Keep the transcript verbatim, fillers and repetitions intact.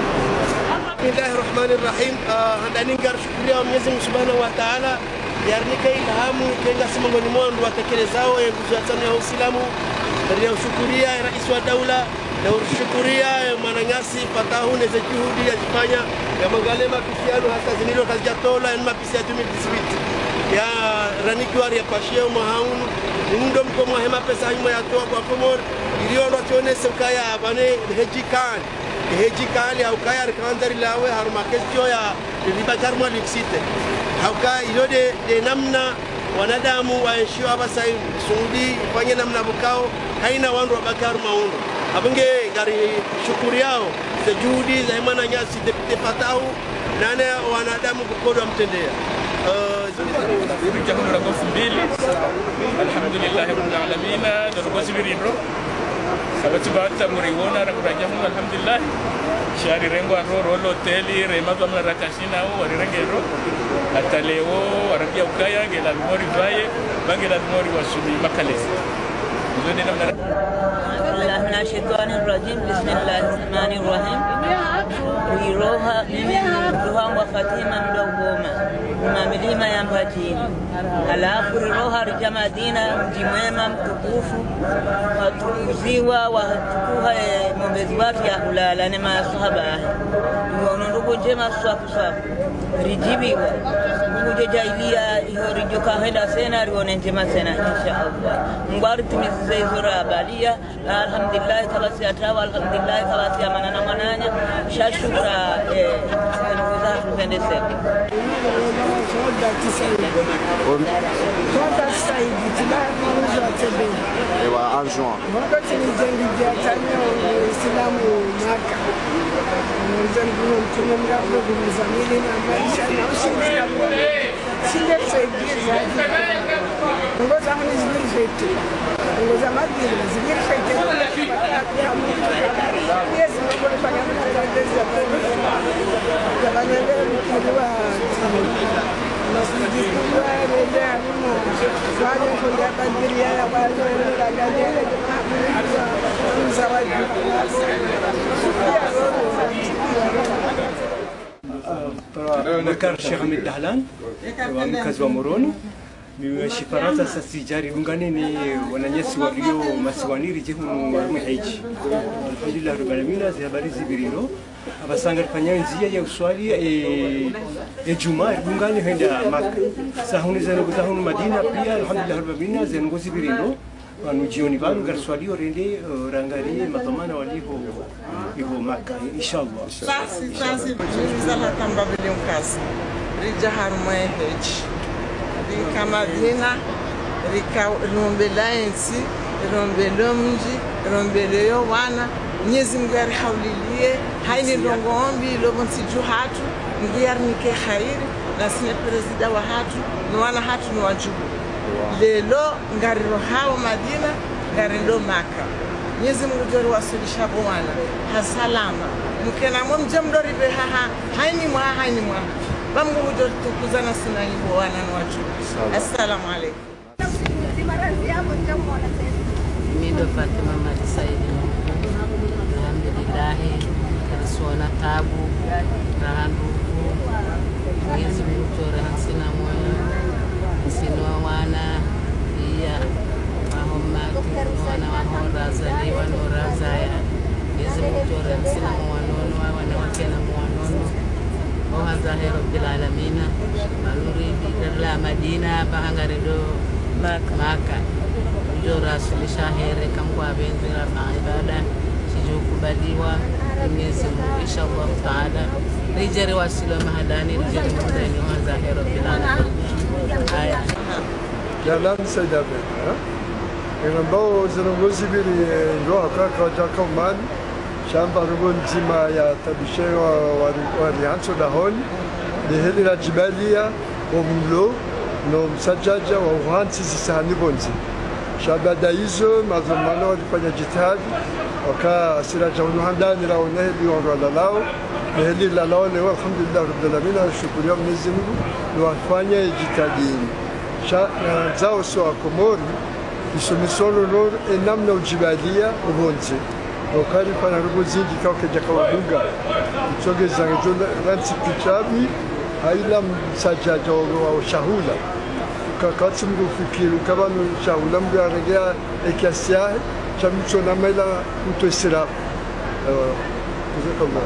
Bismillahi Rahmani Rahim. Ah, handani ngarishukuriya Mwenyezi Mungu Subhanahu wa Ta'ala, yarinika ilhamu, ika ngasi mongoni mwa wandru watekelezao ye nguzo ya tsanu ya Usilamu. Ngariya ushukuria ye Rais wa Daula, na urishukuria ye mwananyasi Fatahu neze juhudi yazifanya, ya mangale mapisi yanu hata zinilo kazijatolwa, yani mapisi ya deux mille dix-huit. Ya ranikiwa riyapashiye mwaha unu, ni ndo mkomo wahe mapesa hanyu mwayatowa kwa Komori, ili wandru watsonese ukaya pvanu heji kali. Heji kali, ha ukaya rikandza rilawe harumwa question ya ribaki harumwa luxite. Ha ukaya ilo nde, nde namna wanadamu waenshio apvasa inu, Suudi ifanye namna pvukao, haina wandru wabaki harumwa undru. Apvo nge ngarishukuriao ze juhudi zahe mwananyasi député Fatahu, nane wanadamu pvukao wamtrendeya. Eh, Rija hunu rangu mfumbili. Alhamdulillahi Rabbil Alamina, ndrongo zipvira ndro. Kapvatsi pvahata muriwona, rangu raja hunu, alhamdulillah. Sha rirengwa ro, ro loteli, rema pvamwe rakashina wo, warirenge ro. Hata leo, warambia ukaya, nge lazimu ripvaye, pvange lazimu riwaswili makalesi. Izo nde namna أعوذ بالله من الشيطان الرجيم. بسم الله الرحمن الرحيم. Riroha, mimi mdru wangu wa Fatima mdo Goma, mwa milima ya Mbadjini. Halafu riroha rija Madina, mdji mwema mtukufu, watukuziwa, watukuha, eh, mwombezi watru ya hulala ne maswahaba yahe. Ngono ndrongo ndjema swafu swafu. Ridjibiwa. Mungu djo djaaliya, iho ridjo kahenda tsena, rione ndjema tsena, insha Allah. Mungu aritimizize izo rabaliya. Alhamdulillah, kapvatsi hata, alhamdulillah, kapvatsi amana na mwananya. Sha shukura, eh, enu kuza tupende seke. Sadat Said. Sadat Said, tiba kuzo tebe. Ewa, en juin. Wakati ni jendi ya tanya Usilamu Maka. Mzee mkuu mtume mrafu kumzamili na maisha na ushindi. Sinde tusaidiye zaidi. Ndrongo za Mungu zipviri zetu. Ndrongo za Madina zipviri zetu. Mwenyezi Mungu afanye mtendezi ya Mungu. Yafanye leo mkuu wa masjidi kubwa, yale ya Mungu. Wale fundi ya Badria ya wale, wale, wale, wale, zawadi. Abubakar Sheikh Ahmed Dahlan, wa mkazi wa Moroni. Mimi wa shifarata sasi jari ungane ni wananyasi walio masiwani rije hunu wa heji. Alhamdulillah Rabbil Alamina, ze habari zipviri ndro. Apvasa ngarifanya ndzia ya uswali, eh, eh, Juma, ungane hwenda Maka. Sa hunu zanu kuta hunu Madina, pia, alhamdulillah Rabbil Alamina, zanu ngozi zipviri ndro. Pvanu jioni pvanu ngariswalio rende, eh, rangariye madhwamana waliho iho Maka, inshallah. Sasi, sasi, mimi za la tamba vile mkazi. Rija harumwa ye heji. Rika Madina, rika rombe la entsi, rombe lo mdji, rombe lo yo wana. Mwenyezi Mungu yarihaulilie, haini ndrongo mbi, lo pvontsi dju hatru, Mungu yarinike khairi, na sine prezida wa hatru, no wana hatru no wadjuhu. Leo, ngarirohao Madina, ngarendo Maka. Mwenyezi Mungu djo riwaswilisha pvo wana, ha salama. Mkena mwe mdje mdo ripveha ha, haini mwaha, haini mwaha. Ba Mungu djo ritukuza na sina ibo wana no wadjuhu. Assalamu alaikum. Mi ndo Fatima Madi Saidi. Alhamdulillahi, karisuona tabu, raha nduku. Mwenyezi Mungu djo reha ntsina mwoyo, ntsina wana, iya, waho matu, wana waho razaliwa, no razaya. Mwenyezi Mungu djo reha ntsina mwoyo, wanono, wa wana wake na mwoyo, wanono. Oha zahe Rabbil Alamina, maluri, la Madina, pvaha ngarendo Maka. Maka. Djo rasulisha here, kamkwa benzi, la ibada, shidjo kubaliwa, Mwenyezi Mungu, inshallah Taala. Ridje riwasili mahalani, ridje rimwone, oha zahe Rabbil Alamina. Haya. Jalan Said Ahmed, ha? Ina mbao zinu ngozi zipviri, eh, ndo haka kaja kaumani, shamba ndrongo ndzima ya tabishe wa, wa, wa riantso dahoni, ni heli la djibalia, o mlo, no msadjadja, wa uhantsi zisahani pvondze. Sha baada izo, madhwamana walifanya jitihadi, Waka sira dja unu handani raone heli wandru walalao, ne heli lalao leo, alhamdulillah rabbil alamin, nashukuriya Mwenyezi Mungu, nde wafanya ye jitihadi inu. Sha, na ndzao si wa Komori, isomeso lolo, e namna udjibaliya, upvondze. Waka rifanya ndrongoo zindji kawakedja kawadunga. Itsongeza ngedjo la, lantsi pitsapvi, haina msadjadja wa, wa shahula. Ka, katsi mndru ufikiri, ukaya pvanu shahula mndru yarenge e kiasi yahe, sha mi tsona maila utwesera. Eh, jazakallah.